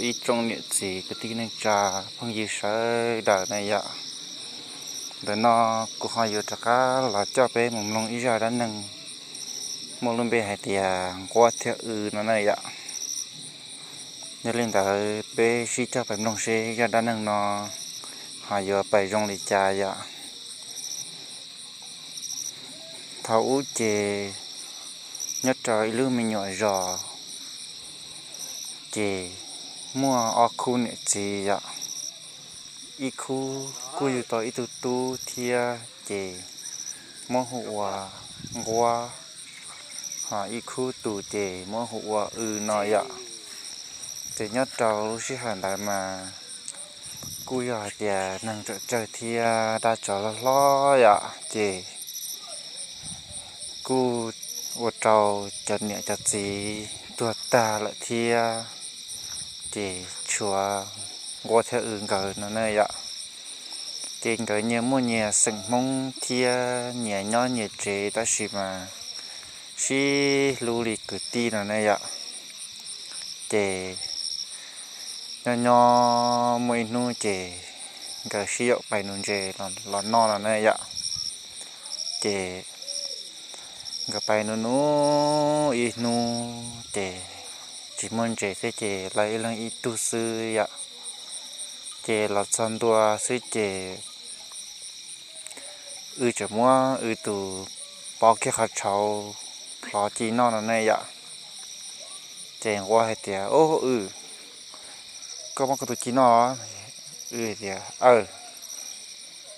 Ib tsoom niam txiv kwv tij neej tsa phooj ywg sawv daws na yom, ntawm no kuv ho yuav rov qab los coj peb mus mloog ib zaj dab neeg muaj lub npe hais tias Nquab thiab W no na yom. Yog li ntawd peb sib cog pais mloog seb zaj dab neeg no ho yuav pais zoo li cas yom. Thaum ub ces nyob rau ib lub me nyuam zos, ces muaj ob khub niam txiv yom. Ib khub kuj yug tau ib tug tub thiab ces muab hu ua Nquab, ho ib khub tus ces muab hu ua W no yom. Ces nyob rau lub sij hawm ntawd mas kuj yog hais tias neeg txawm tsawg thiab dab tsov loj hlob yom, ces kuj ua rau cov niam cov txiv tuag tag lawm thiab, ces tshuav Nquab thiab W nkawd no na yom. Ces nkawd nyias muaj nyias xeem Hmoob thiab nyias nyob nyias tsev tab sis mas sib hlub li kwv tij no na yom. Ces nyob nyob muaj ib hnub ces nkawd sib yaum pais nuv ntses los noj no na yom. Ces nkawd pais nuv nuv ib hnub ces tsis muaj ntses thiab ces lawv ib leeg ib tug xwb yom. Ces los txog ntua xwb ces W tseem muab W tus pob kiag qhov tshauv plhov ci noj no ne yom. Ces Nquab hais tias, Ub, W, koj muab koj tus ci noj? W tias, Aw,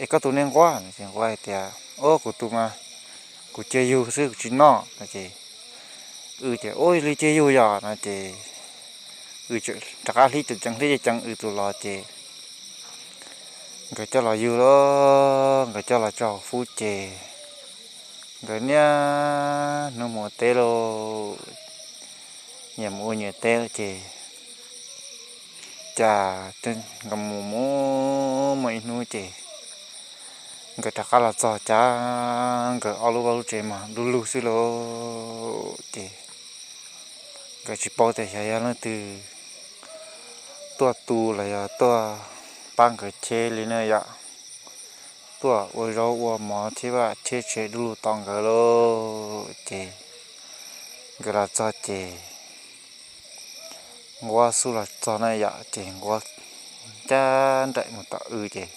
es koj tus ne Nquab? Ces Nquab hais tias, Ub, kuv tus mas kuv cia yug xwb, kuv tsis noj no ces W tias, Ub, li cia yug yom no ces W rov qab hlib ceev ceev hlib ceev ceev W tus los ces nkawd coj los yug lawm, nkawd coj los tso hauv fub ces nkawd niaj hnub mus ua teb lauj, nyias mus ua nyias teb lawm ces cas nkawd mus mus muaj ib hnub ces nkawd rov qab los txog cas nkawd ob lub vaj lub tsev mas du lug xwb lauj. Ces nkawd tsis paub tias xyov yog leej twg tuaj tu los yog tuaj pab nkawd cheb li ne yom, tuaj ua zaub ua mov thiab vaj cheb tsev du lug tos nkawd lauj. Ces nkawd los txog ces Nquab xub los txog na yom, ces Nquab ncaj nraim mus tom W ces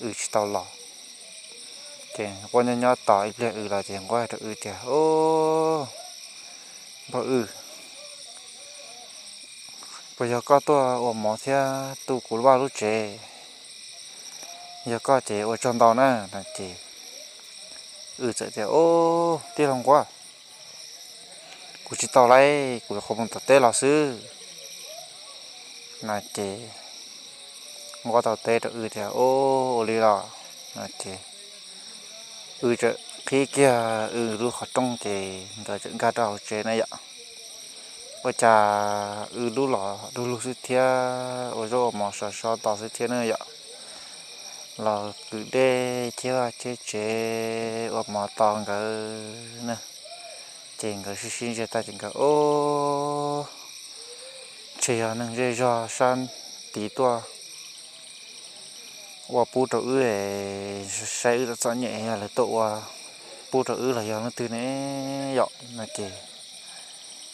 W tsis tau los. Ces Nquab nyob nyob tos ib pliag W los ces Nquab hais rau W tias, Ub, npawg W, puas yog koj tuaj ua mov thiab tu kuv lub vaj lub tsev? Yog koj ces ua tsaug ntau na no ces W txawm tias, Ub, tij laug Nquab, kuv tsis tau lauj, kuv nyuam qhuav mus tom teb los xwb no ces Nquab tau teb rau W tias, Ub, ua li los no ces W txawm qhib kiag W lub qhov rooj ces nkawd txawm nkag rau hauv tsev na yom. Ua cas W lub los du lug xwb thiab ua zaub ua mov sov so tos xwb thiab na yom. Los kwm dej cheb vaj cheb tsev ua mov tos nkawd na. Ces nkawd sib sib ntsia tag ces nkawd, Ub, ntshe yog neeg zej zog sab tid tuaj ua pub rau wb, saib wb txom txom nyem yog lawv tuaj ua pub rau wb los yog leej twg ne yom no ces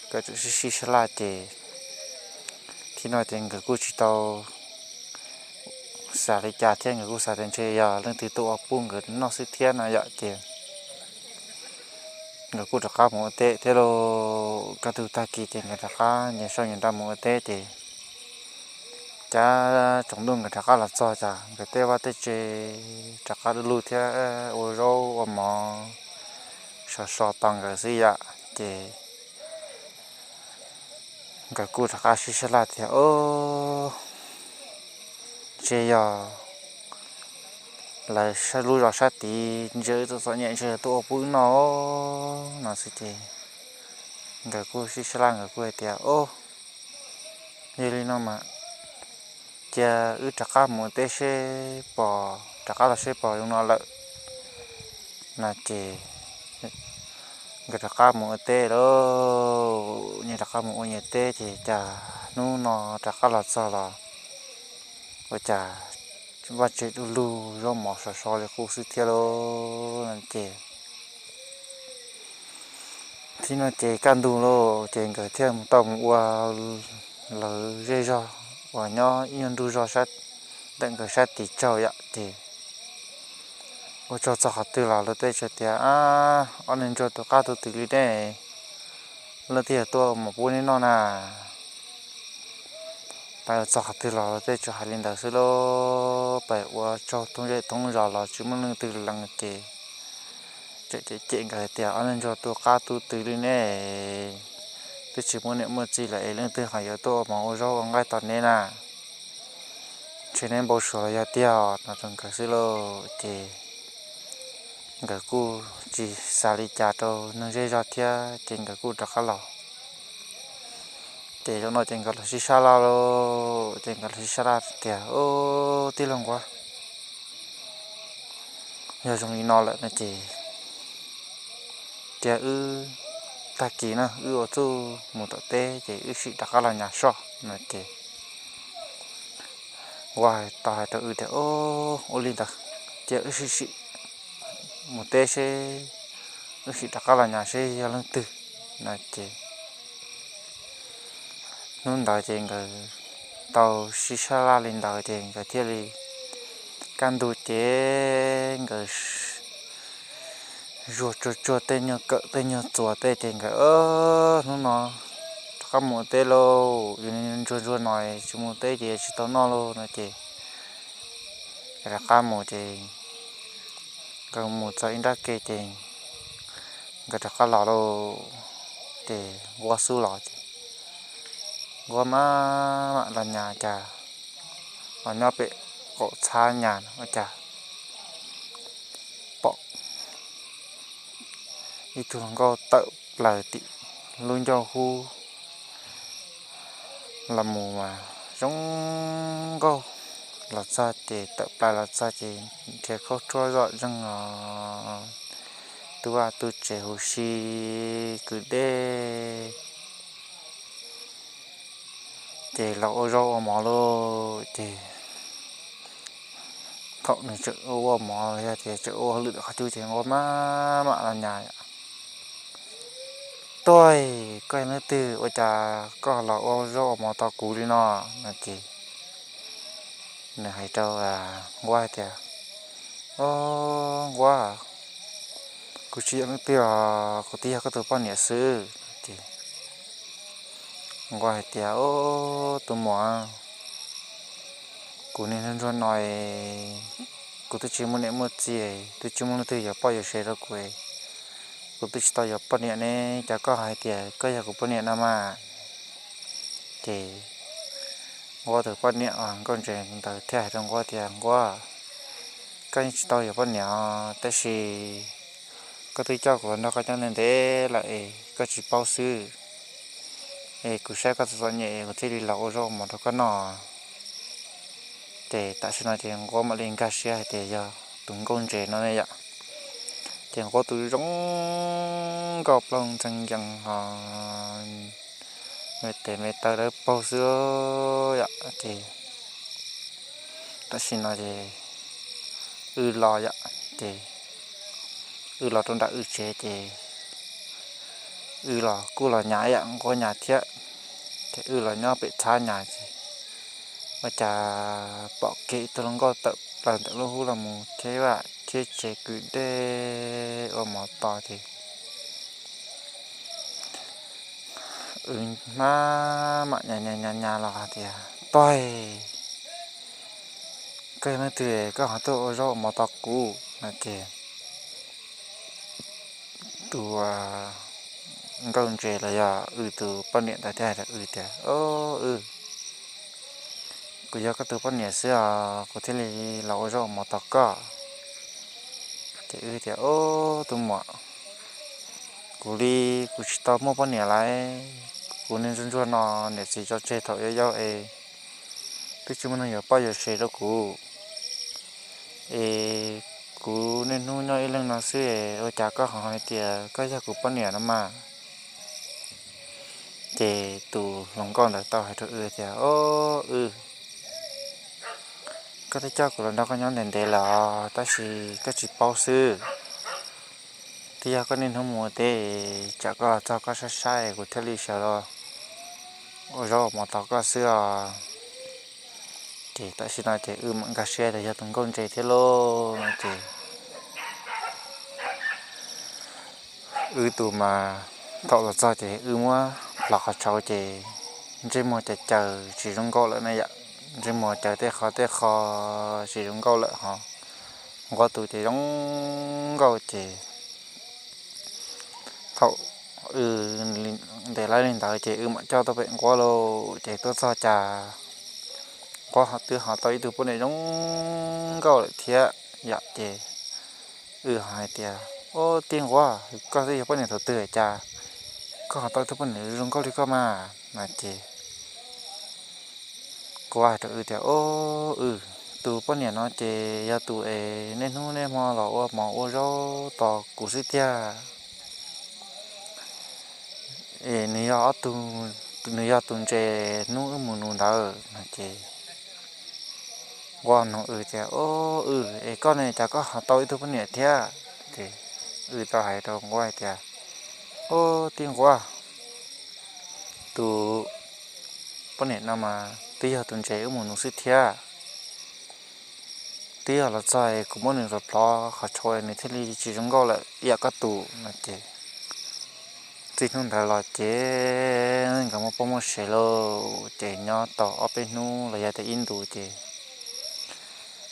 nkawd txawm sib sib sab laj ces thaum no ces nkawd kuj tsis tau xav li cas thiab, nkawd kuj xav tias ntshe yog leej twg tuaj ua pub nkawd noj xwb thiab no yom ces nkawd kuj rov qab mus ua teb thiab lauj. Kaj ntug tag kis ces nkawd rov qab nce saum nce nrab mus ua teb ces cas tsaus ntuj nkawd rov qab los txog cas nkawd tej vaj tej tsev rov qab du lug thiab ua zaub ua mov sov so tos nkawd xwb yom ces nkawd kuj rov qab sib sab laj tias, Ub, ntshe yog lawv lub zos sab tid ntsia wb txom txom nyem ntshe yog tuaj ua pub wb noj no xwb ces nkawd kuj sib sab laj nkawd kuj hais tias, Ub, yog li no mas cia wb rov qab mus ua teb seb pom, rov qab los seb pom zoo no lawm no ces nkawd rov qab mus ua teb lauj. Nyias rov qab mus ua nyias teb ces cas hnub no rov qab los txog los ua cas vaj tse du lug, zaub mov sov so li qub xwb thiab lauj. Ces thaum no ces kaj ntug lauj, ces nkawd thiaj mus tau mus ua lawv zej zog uas nyob ib nyuag nrug zog sab, ntawm nkawd sab tid tsaug yom. Ces ua tsaug txog qhov twg los luag tej tsuas tias, Ob neeg ntsuag tus qab tus twg li ne? Leej twg yog tuaj mus pub neb noj na? Pab txog qhov twg los luag tej tsuas hais li ntawd xwb lauj. Pab ua tsaug thoob zej thoob zos los tsis muaj leej twg lees ces tseem cem nkawd tias, Ob neeg ntsuag tus qab tus twg li ne? Twb tsis muaj niam muaj txiv lawm es leej twg ho yuav tuaj ua mov ua zaub ua nqaij tos neb na? Ntshe neb npau suav los yog tiag os, no rau nkawd xwb lauj. Ces nkawd kuj tsis xav li cas rau neeg zej zog thiab ces nkawd kuj rov qab los. Ces zaum no ces nkawd los sib sab laj lauj, ces nkawd los sib sab laj tias, Ub, tij laug Nquab, yog zoo li no lawm no ces cia wb tag kis no wb ua txuj mus tom teb ces wb sim rov qab los nyas soj, no ces Nquab tau hais rau wb tias, Ub, ua li ntawd, cia wb sim sim mus teb seb, wb sim rov qab los nyas seb yog leej twg, no ces hnub ntawd ces nkawd tau sib sab laj li ntawd ces nkawd thiaj li kaj ntug ces nkawd zuag tsuag tsuag tej nyuag kawm tej nyuag txuas tej ces nkawd, Hnub no rov qab mus teb lauj, yus ntsuag ntsuag no tsis mus teb ces tsis tau noj lauj, no ces rov qab mus ces nkawd mus txog ib nrab ke ces nkawd rov qab los lauj. Ces Nquab xub los ces Nquab maj mam los nyas cas los nyob pem qaum txhab nyas ua cas pom ib tug hluas nkauj tawm plaws tim lub ncauj hub los mus mas zoo nkauj los txog ces tawm plaws los txog ces nrhiav khaub rhuab zom zeeg os, tu vaj tu tsev huv si kwv dej ces los ua zaub ua mov lauj. Ces thaum nws tseem ua ua mov los yog tias tseem ua hauj lwm ntawm qhov cub ces Nquab maj mam los nyas, Tuag, koj yog leej twg ua cas koj los ua zaub ua mov tos kuv li no? No ces nws hais rau Nquab hais tias, Ob, Nquab, kuv tsis yog leej twg os, kuv twb yog koj tus poj niam xwb. Ces Nquab hais tias, Ob, tus muam, kuv niag ntsuag ntsuag no, kuv twb tsis muaj niam muaj txiv, twb tsis muaj leej twg yuav poj yuav sev rau kuv, kuv twb tsis tau yuav poj niam ne, cas koj hais tias koj yog kuv poj niam no mas? Ces Nquab tus poj niam uas nkauj ntses ntawd thiaj hais rau Nquab tias, Nquab, koj yeej tsis tau yuav poj niam os, tab sis koj twb coj kuv los nrog koj nyob ntev ntev lawm es koj tsis paub xwb. Es kuv saib koj txom txom nyem es kuv thiaj li los ua zaub ua mov rau koj noj. Ces tam sim no ces Nquab mam li nkag siab hais tias yog tus nkauj ntses no ne yom. Ces Nquab tus zoo nkauj plaub ntxeev yees ho me tes me taw dawb paug xwb yom. Ces tam sim no ces wb los yom, ces wb los rau nram wb tsev ces wb los kuj los nyas yom, Nquab nyas thiab. Ces wb los nyob pem txhab nyas ces ua cas pom kiag ib tug hluas nkauj tawm plaws ntawm lub hub los mus khiav vaj khiav tsev kwv dej ua mov tos ces wb maj mam nyas nyas nyas los hais tias, Tuag, koj yog leej twg koj ho tuaj ua zaub ua mov tos kuv? No ces tus nkauj ntses los yog wb tus poj niam ntawd thiaj hais rau wb tias, Ob, wb, kuv yog koj tus poj niam xwb os, kuv thiaj li los ua zaub ua mov tos koj. Ces wb tias, Ob, tus muam, kuv li kuv tsis tau muaj poj niam lawm, kuv niag ntsuag ntsuag no niam txiv tso tseg thaum yau yau es twb tsis muaj neeg yuav poj yuav sev rau kuv, es kuv niaj hnub nyob ib leeg no xwb es ua cas koj ho hais tias koj yog kuv poj niam no mas? Ces tus hluas nkauj ntawd tau hais rau W tias, Ob, W, koj twb coj kuv los nrog koj nyob ntev ntev lawm os, tab sis koj tsis paub xwb. Twb yog koj niaj hnub mus teb, tsam koj los txog koj saib saib kuv thiaj li sawv los ua zaub ua mov tos koj xwb os. Ces tam sim no ces W mam nkag siab tias yog tus nkauj ntse thiab lauj no ces W tus mas thaum los txog ces W muab plhov qhov tshauv ces ntsej muag caws caws tsis zoo nkauj lawm na yom. Ntsej muag caws tej qho tej qho tsis zoo nkauj lawm ho nquab tus ces zoo nkauj ces thaum W ntes laib li ntawd ces W mam coj tuaj pem nquab lauj. Ces tuaj txog cas nquab ho twb ho tau ib tug poj niam zoo nkauj lawm thiab yom. Ces W ho hais tias, Ob, tij nquab, koj twb yog poj niam thaum twg cas koj ho tau ib tug poj niam zoo nkauj li koj mas no ces nquab hais rau W tias, Ob, W, tus poj niam no ces yog tus es niaj hnub niaj hmo los ua mov ua zaub tos kuv xwb tiag. Es nws yog ob tug, nws yog tus ntses hnub wb mus nus ntawd no ces nquab nug W tias, Ob, W, es koj ne cas koj ho tau ib tug poj niam thiab? Ces W tau hais rau nquab hais tias, Ob, tij nquab, tus poj niam no mas twb yog tus ntses wb mus nus xwb thiab. Twb yog los txog es kuv muab nws plhov plhov qhov tshauv nws thiaj li tsis zoo nkauj lawm ib yam koj tus no ces txij hnub ntawd los ces nkawd muaj poj muaj sev lauj. Ces nyob tau ob peb hnub los yog tias ib ntus ces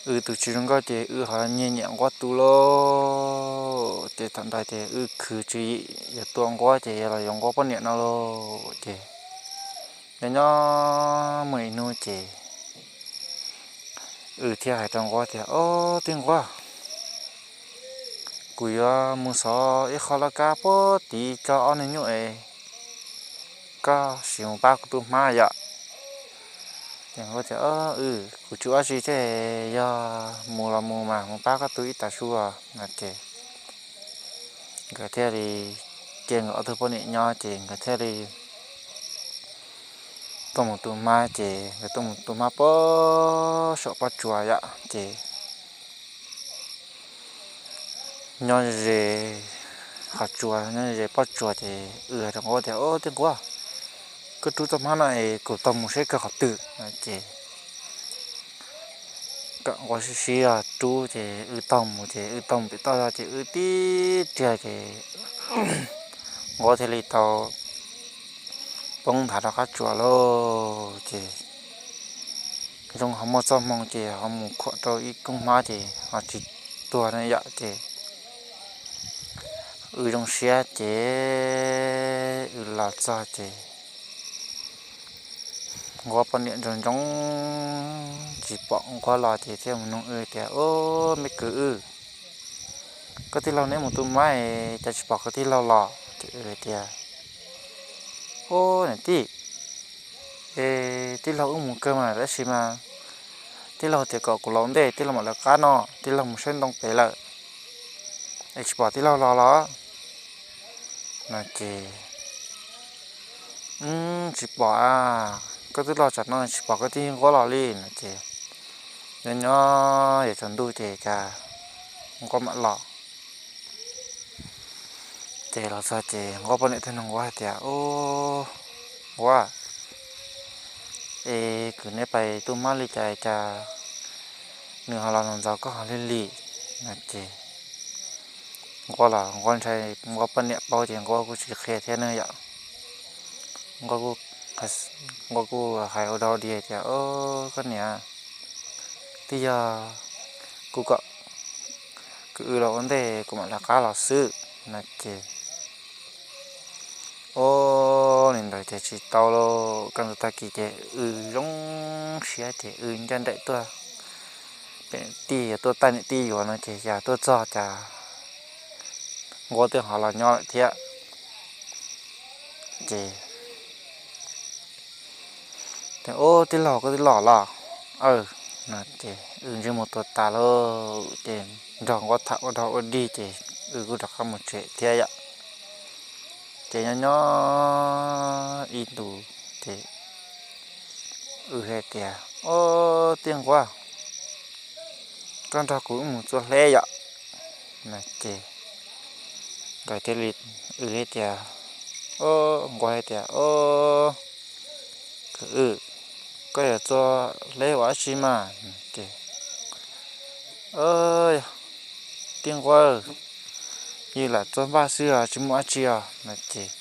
W tus tsis zoo nkauj ces W ho nyiag nyiam nquab tus lauj. Ces thaum ntawd ces W khwv tswv yim yuav tua nquab ces yog los yuav nquab poj niam no lauj. Ces nyob nyob muaj ib hnub ces W thiaj hais rau nquab tias, Ob, tij nquab, kuv yuav mus xov ib qho laj kab puag tid tso ob niag nyuj es koj sim mus pab kuv tus hmab yom. Ces nquab tias, Ob, W, kuv tsis ua dab tsi thiab, yog mus los mus mas mus pab koj tus ib tag su os no ces nkawd thiaj li cia nkawd ob tug poj niam nyob ces nkawd thiaj li tuaj mus tu hmab ces nkawd tuaj mus tu hmab puag saum pob tsuas yom ces nyob ze qhov tsua, nyob ze pob tsuas ces W hais rau nquab tias, Ob, tij nquab, koj rub txoj hmab no es kuv taug mus saib kawg qhov twg no ces kom nquab sib sib rub ces W taug mus ces W taug mus pem toj ces W tib riag ces nquab thiaj li tau poob nthav rau qab tsuas lauj. Ces zoo ho muaj txoj hmoo ces ho mus khuam rau ib koob hmab ces ho tsis tuag na yom ces W zoo siab ces W los txog ces nquab poj niam ntsoov ntsoov tsis pom nquab los ces thiaj mus nug W tias, Ob, me kwv W, koj tij laug neb mus tu hmab es cas tsis pom koj tij laug los? Ces W tias, Ob, niam tij, es tij laug wb mus kawg mas tab sis mas tij laug tias kom kuv los ua ntej tij laug mam lawv qab no, tij laug mus saib ntoo pem lawm es tsis pom tij laug los los no ces, Tsis pom a, koj twb los tsam no tsis pom koj tij nquab los li no ces nyob nyob yuav tsaus ntuj ces cas nquab mam los. Ces los txog ces nquab poj niam thiaj nug nquab hais tias, Ub, nquab, es kwv neb pais tu hmab li cas cas nws ho los ntxov koj ho lig lig no ces nquab los nquab ntshai nquab poj niam paub ces nquab kuj tsis qhia thiab ne yom. Nquab kuj hais ua dog ua dig tias, Koj niam, twb yog kuv kom kwv W los ua ntej kuv mam lawv qab los xwb no ces ua li ntawd ces tsis tau lauj. Kaj ntug tag kis ces W zoo siab ces W ncaj nraim tuaj pem tij yuav tuaj taij niam tij yuav no ces yog tuaj txog cas nquab twb ho los nyob lawm thiab. Ces, Ub, tij laug koj twb los los? Aw, no ces W ntsej muag tuag tas lauj ces nrog nquab tham ua dog ua dig ces W kuj rov qab mus tsev thiab yom. Ces nyob nyob ib ntus ces w hais tias, Ob, tij nquab, koj nrog kuv wb mus txua hleb yom. No ces nkawd thiaj li, w hais tias, o, nquab hais tias, O, w, koj yuav txua hleb ua dab tsi mas? Ces, Tij nquab, yus lam txua npaj xwb os, tsis muaj dab tsi os. No ces,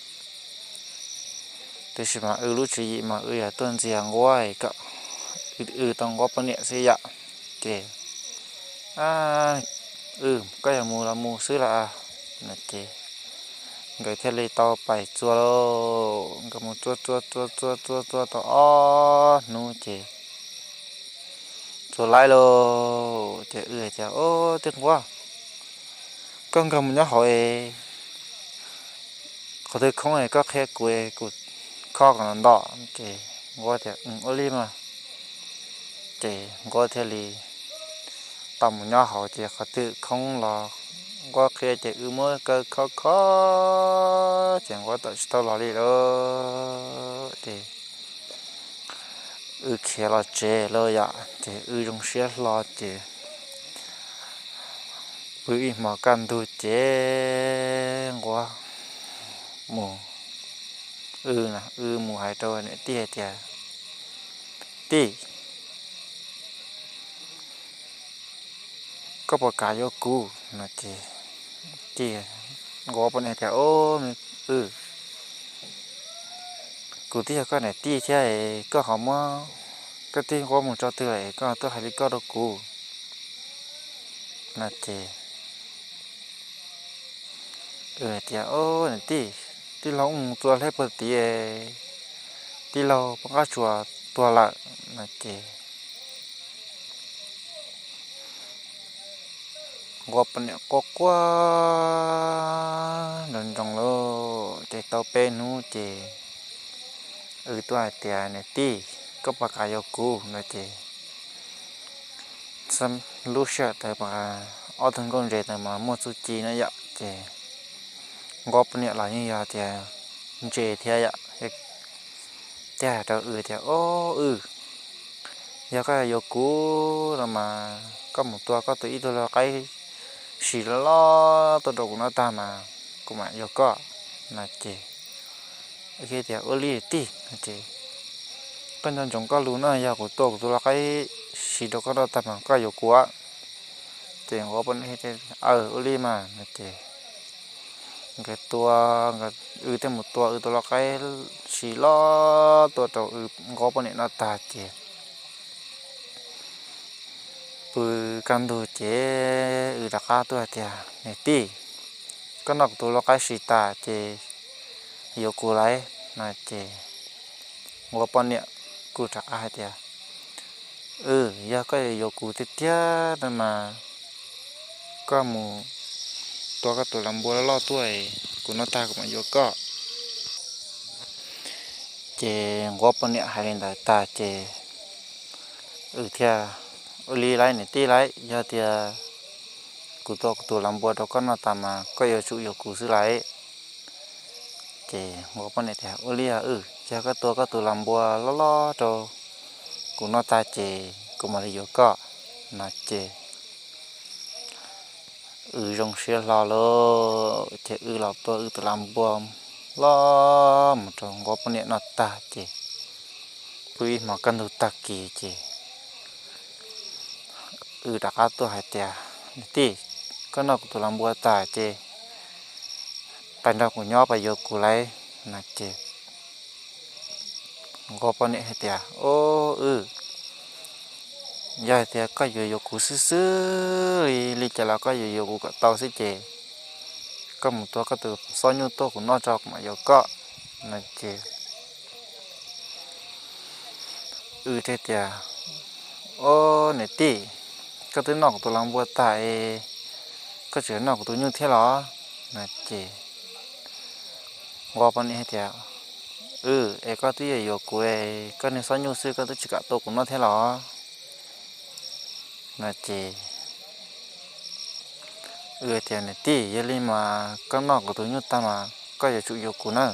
tiam sis mas w lub tswv yim mas w yog tuaj ntxias nquab kom w tau nquab poj niam xwb yom. Ces, W, koj yuav mus los mus xwb las. No ces nkawd thiaj li tau pais txua lauj. Nkawd mus txua txua txua txua txua txua tau ob hnub ces txua laib lauj. Ces w hais tias, O, tij nquab, koj nkag mus nyob hauv es qhov twg khoob es koj qhia kuv es kuv khob kom nto nto. Ces nquab tias, Ua li mas. Ces nquab thiaj li tau mus nyob hauv ces qhov twg khoob los nquab qhia ces w muab kaw khob khob ces nquab tawm tsis tau los li lauj. Ces w khiav los tsev lauj yom, ces w zoo siab hlo ces pw ib hmos kaj ntug ces nquab mus, w, w mus hais rau niam tij hais tias, Tij, koj puas kam yuav kuv? No ces tij, nquab poj niam tias, O, w, kuv twb yog koj niam tij thiab es koj ho muab koj tij nquab mus tso twg lawm es koj tuaj hais li koj rau kuv? No ces w tias, O, niam tij, tij laug wb mus txua hleb puag tid es tij laug poj nqab tsuas tuag lawm. No ces nquab poj niam quaj quaj nroo nroo lauj. Ces tau peb hnub ces w tuaj hais tias, Niam tij, koj puas kam yuav kuv? No ces lub sij hawm ntawd mas ob tug nkauj ntses ntawd mas muaj txuj ci na yom, ces nquab poj niam los yeej yog tias ntse thiab yom. Thiaj hais rau w tias, O, w, yog koj yuav kuv no mas koj mus tua koj tus ib tug lau qaib sis loj loj tuaj rau kuv noj tag mas kuv mam yuav koj. No ces tias, Ua li tij, no ces koj nco ntsoov koj lus na, yog kuv tua kuv tus lau qaib sis rau koj noj tag mas koj yuav kuv. Ces nquab poj niam, Aw, ua li mas. No ces nkawd tua, w thiaj mus tua w tus lau qaib sis loj tuaj rau nquab poj niam noj tag ces pw kaj ntug ces w rov qab tuaj hais tias, Niam tij, koj noj kuv tus lau qaib sis tas ces yuav kuv lauj. No ces nquab poj niam kuj rov qab hais tias, W, yog koj yuav yuav kuv tiag tiag no mas koj mus tua koj tus lau npua loj loj tuaj, kuv noj tag kuv mam yuav koj. Ces nquab poj niam hais li ntawd tag ces w thiaj, Ua li lauj niam tij lauj, yog tias kuv tua kuv tus lau npua rau koj noj tas mas koj yuav tsum yuav kuv xwb lauj. Ces nquab poj niam tias, Ua li os w, yog koj tua koj tus lau npua loj loj rau kuv noj tag ces kuv mam li yuav koj. No ces w zoo siab hlo lawm ces w los tua w tus lau npua loj mus rau nquab poj niam noj tag ces pw ib hmos kaj ntug tag kis ces w rov qab tuaj hais tias, Niam tij, koj noj kuv tus lau npua tag ces pais nrog kuv nyob pais yuav kuv lauj. No ces nquab poj niam hais tias, O, w, yog hais tias koj yuav yuav kuv xwb xwb li, li cas los koj yuav yuav kuv kom tau xwb ces koj mus tua koj tus xob nyuj tuaj kuv noj tso kuv mam yuav koj. No ces w thiaj tias, O niam tij, koj twb noj kuv tus lau npua tag es koj tseem noj kuv tus nyuj thiab los? No ces nquab poj niam hais tias, W, es koj twb yuav yuav kuv es koj niag xob nyuj xwb koj twb tsis kam tua kuv noj thiab los? No ces w tias, Niam tij, yog li mas koj noj kuv tus nyuj tag mas koj yuav tsum yuav kuv na.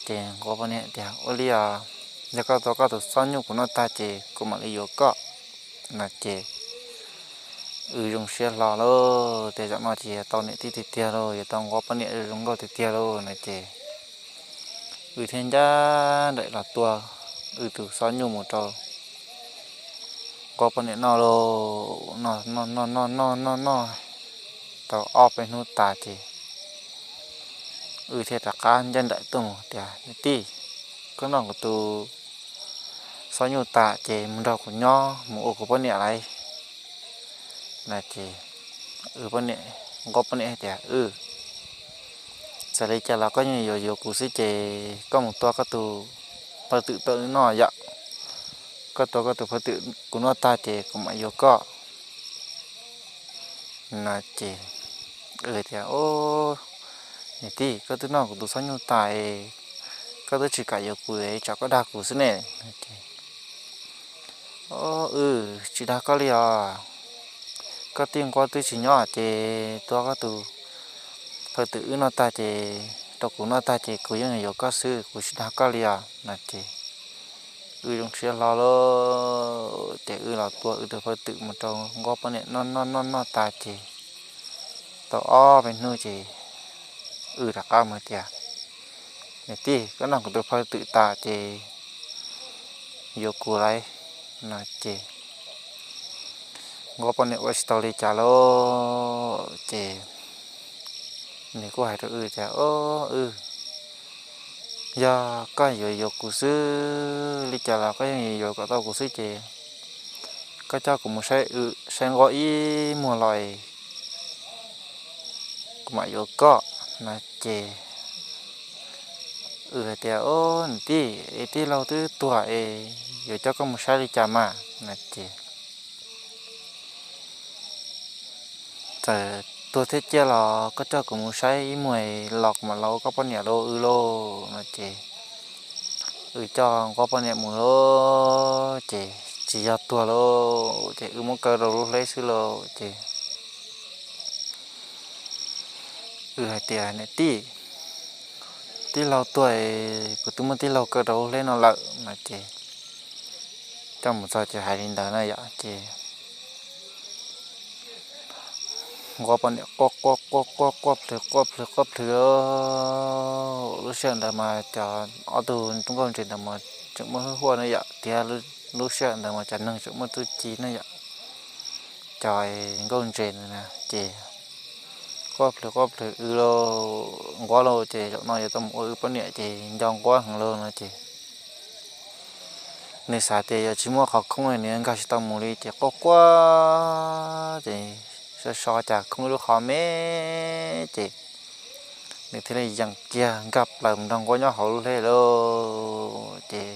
Ces Nquab poj niam tias, Ua li os, yog koj tua koj tus xob nyuj kuv noj tag ces kuv mam li yuav koj. No ces Wb zoo siab hlo lauj, tias zaum no ces yuav tau niam tij tiag tiag lauj, yuav tau Nquab poj niam zoo nkauj tiag tiag lauj. No ces Wb thiaj ncaj nraim los tua Wb tus xob nyuj mus rau Nquab poj niam noj lauj. Noj noj noj noj noj noj noj tau ob peb hnub tas ces Wb thiaj rov qab ncaj nraim tuaj mus tias, Niam tij, koj noj kuv tus xob nyuj tas ces mus nrog kuv nyob mus ua kuv poj niam lauj. No ces Wb poj niam, Nquab poj niam tias, Wb, txawm li cas los koj yeej yuav yuav kuv xwb ces koj mus tua koj tus phaj twm tuaj wb noj yom. Koj tua koj tus phaj twm kuv noj tag ces kuv mam yuav koj. No ces Wb tias, Niam tij, koj twb noj kuv tus xob nyuj tas, koj twb tsis kam yuav kuv, tsam koj dag kuv xwb ne. Wb, tsis dag koj li os. Koj tij Nquab twb tsis nyob ces tua koj tus phaj twm wb noj tag ces, rau kuv noj tag ces kuv yeej yuav koj xwb, kuv tsis dag koj li os. No ces Wb zoo siab hlo lauj, ces Wb los tua Wb tus phaj twm mus rau Nquab poj niam noj noj noj noj tas ces tau ob peb hnub ces Wb rov qab mus tias, Niam tij, koj noj kuv tus phaj twm tas ces yuav kuv lauj. No ces Nquab poj niam ua tsis tau li cas lauj, ces nws kuj hais rau Wb tias, Wb, yog koj yuav yuav kuv xwb li cas los koj yeej yuav kom tau kuv xwb ces koj coj kuv mus saib Wb, saib Nquab ib muag los kuv mam yuav koj. No ces Wb hais tias, Niam tij, es tij laug twb tuag es yuav coj koj mus saib li cas mas? No ces Txawm tuag thiab ciaj los koj coj kuv mus saib ib muag los kuv mam los ua koj poj niam lauj Wb lauj. No ces Wb coj Nquab poj niam mus lauj, ces tsis yog tuag lauj, ces Wb muab kaw rau lub hleb xwb lauj. Ces Wb hais tias, Niam tij, tij laug tuag, kuv twb muab tij laug kaw rau lub hleb no lawm. No ces coj mus txog ces hais li ntawd na yom, ces Nquab poj niam quaj quaj quaj quaj quaj plhws quaj plhws quaj plhws. Lub sij hawm ntawd mas cov ob tug nkauj ntses ntawd mas tseem muaj hwj huaj na yom, thiab lub sij hawm ntawd mas cov neeg tseem muaj txuj ci na yom. Cov nkauj ntses ntawd na ces quaj plhws quaj plhws Wb lauj, Nquab lauj, ces zaum no yuav tau mus ua Wb poj niam ces nco Nquab heev lauj no ces nws xav tias yog tsis muaj qhov khoob nws nkag tsis tau mus li ces quaj quaj ces so so cas khoob ib lub qhov me ces nws thiaj li yees kiag nkag plaws mus nrog Nquab nyob hauv lub hleb lauj. Ces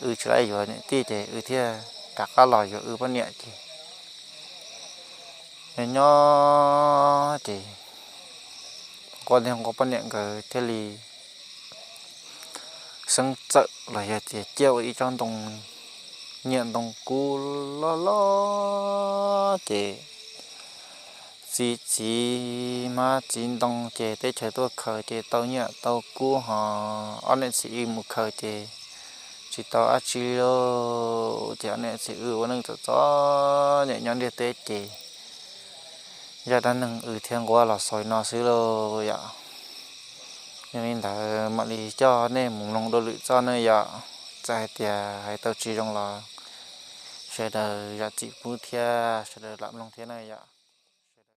Wb tsis laib yuav niam tij ces Wb thiaj rov qab los yuav Wb poj niam ces nyob nyob ces Nquab thiab Nquab poj niam nkawd thiaj li xeeb txawm los yog tias ciaj ua ib tsob ntoo, nyiaj ntoo kub loj loj ces txi txiv hmab txiv ntoo ces teb chaws tuaj khaws ces tau nyiaj tau kub, ho ob niam txiv Wb mus khaws ces tsis tau dab tsi lauj. Ces ob niam txiv Wb ua neej txom txom nyem nyob ntiaj teb ces zaj dab neeg Wb thiab Nquab los xaus no xwb lauj yom. Yog li ntawd mam li coj nej mus mloog dua lwm zaj na yom. Txawm hais tias hais tau tsis zoo los sawv daws zam txim pub thiab sawv daws lam mloog thiab na yom.